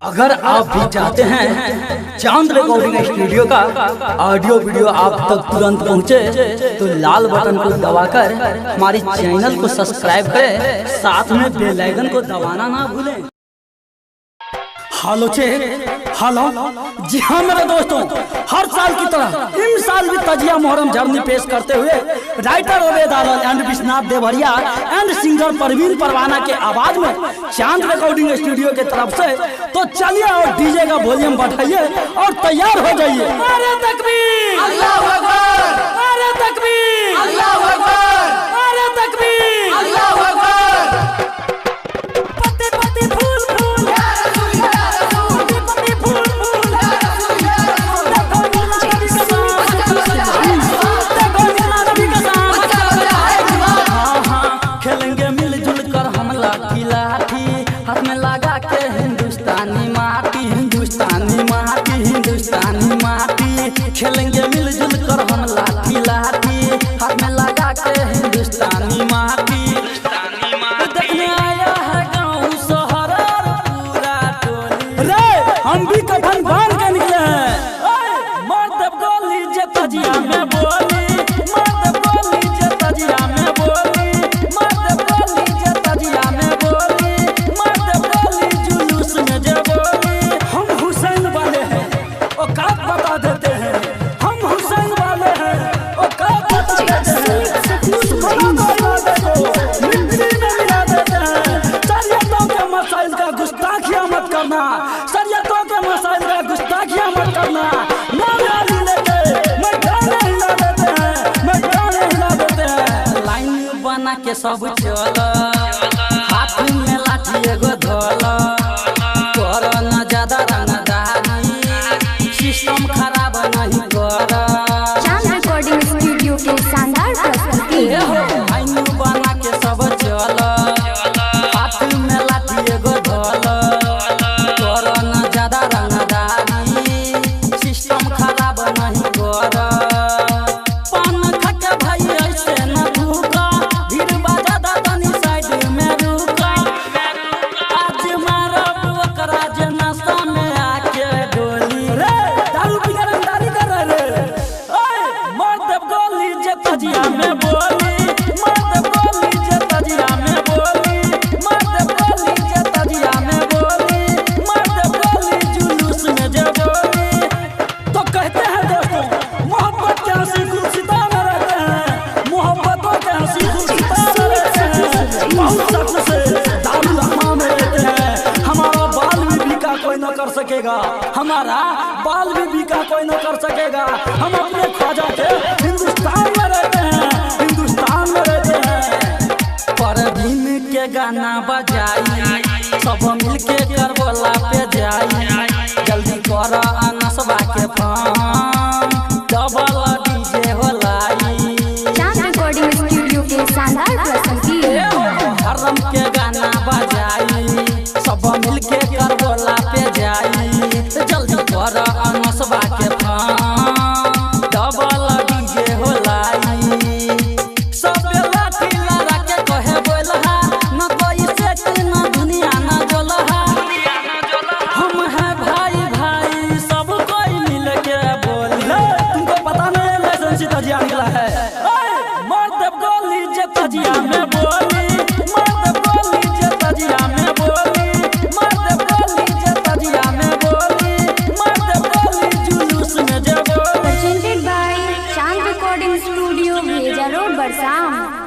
अगर आप भी चाहते हैं चांद रिकॉर्डिंग स्टूडियो का ऑडियो वीडियो आप तक तुरंत पहुंचे, तो लाल बटन को दबाकर हमारे चैनल को सब्सक्राइब करें, साथ में बेल आइकन को दबाना ना भूलें। हेलो चेक, हेलो जी हाँ मेरे दोस्तों, हर साल की तरह इन साल भी तजिया मोहर्रम झरनी पेश करते हुए writer Obed Alam and Vishwanath Deoria and singer Parveen Parwana के आवाज में चांद रिकॉर्डिंग स्टूडियो के तरफ से। तो चलिए और डीजे का वॉल्यूम बढ़ाइए और तैयार हो जाइए। अरे तकबीर, अल्लाहू अकबर, अरे तकबीर, अल्लाहू अकबर, अरे तकबीर, अल्लाहू अकबर। पत्ते पत्ते फूल फूल, खेलेंगे मिलजुल कर हम लाठी लाठी, हाथ में लगा के हिंदुस्तानी माटी, हिंदुस्तानी माटी, हिंदुस्तानी माटी। खेलेंगे मिलजुल कर हम लाठी लाठी, हाथ में लगा के हिंदुस्तानी माटी। देखने आया है गाँव शहर पूरा टोली रे, हम भी कफन बांध के निकले हैं। मर्द बोली जे तजिया में बोली, मर्द बोली जे तजिया में बोली, मर्द बोली जे तजिया में बोली, मर्द बोली जुलूस में जे बोली। हम हुसैन वाले हैं औकात बता देते हैं, हम हुसैन वाले हैं औकात बता देते हैं। दुश्मनों को इरादे को मिट्टी में मिला देते हैं। शरीयतों के मसाइल का गुस्ताखियां मत करना, शरीयतों के मसाइल का गुस्ताखियां मत करना। नाम लेके मैं गाने हिला देते हैं, मैं गाने हिला देते हैं। लाइन बना के सब चल, हाथ में लाठी एगो धल, कर न ज्यादा रंगदारी, सिस्टम खराब नहीं कर। चांद रिकॉर्डिंग स्टूडियो के शानदार प्रस्तुति। लाइन बना के सब चल, हाथ में लाठी एगो धल, कर न ज्यादा रंगदारी, सिस्टम खराब नहीं कर। पान खा के भाई ऐसे न थूका, भीड़ बाजा तनी साइड में रुका। आज मारब ओकरा जे नशा में आके डोली रे, दारू पी के रंगदारी कर रे। ओए मर्द गोली जे तजिया में बोली, मर्द गोली जे तजिया में बोली, मर्द गोली जे तजिया में बोली, मर्द गोली जुलूस में जे बोली। तो कहते हैं दोस्तों, मोहब्बत के हंसी गुलसिता में रहते हैं, मोहब्बतों के हंसी गुलसिता में रहते हैं। बहुत सख्त से दारुल अमा में रहते हैं। हमारा बाल भी बीका कोई न कर सकेगा, हमारा बाल भी बीका कोई न कर सकेगा। हम अपने ख्वाजा के हिंदुस्तान में रहते हैं, हिंदुस्तान में रहते हैं। परवीन के गाना बजाई, सब मिलके करबला पे जाई। जल्दी कर अनसबा के फोन, डबल डीजे होलाई। चांद रिकॉर्डिंग स्टूडियो के शानदार प्रस्तुति। हरम के गाना बजाई, सब मिलके करबला पे जाई। जल्दी कर अनसबा के फोन, डबल डीजे होलाई। सब लाठी लड़ा के कहे बोलहा, न कोई सेट न दुनिया न जोलहा। हम हैं भाई भाई सब कोई मिल के बोले। तुमको पता नहीं है लाइसेंस तजिया निकला है। मर्द गोली जे तजिया में बोली, मर्द गोली जे तजिया में बोली, मर्द गोली जे तजिया में बोली, मर्द गोली जुलूस में जे बोली। Presented by Chand recording studio, Bheja road, Barsam.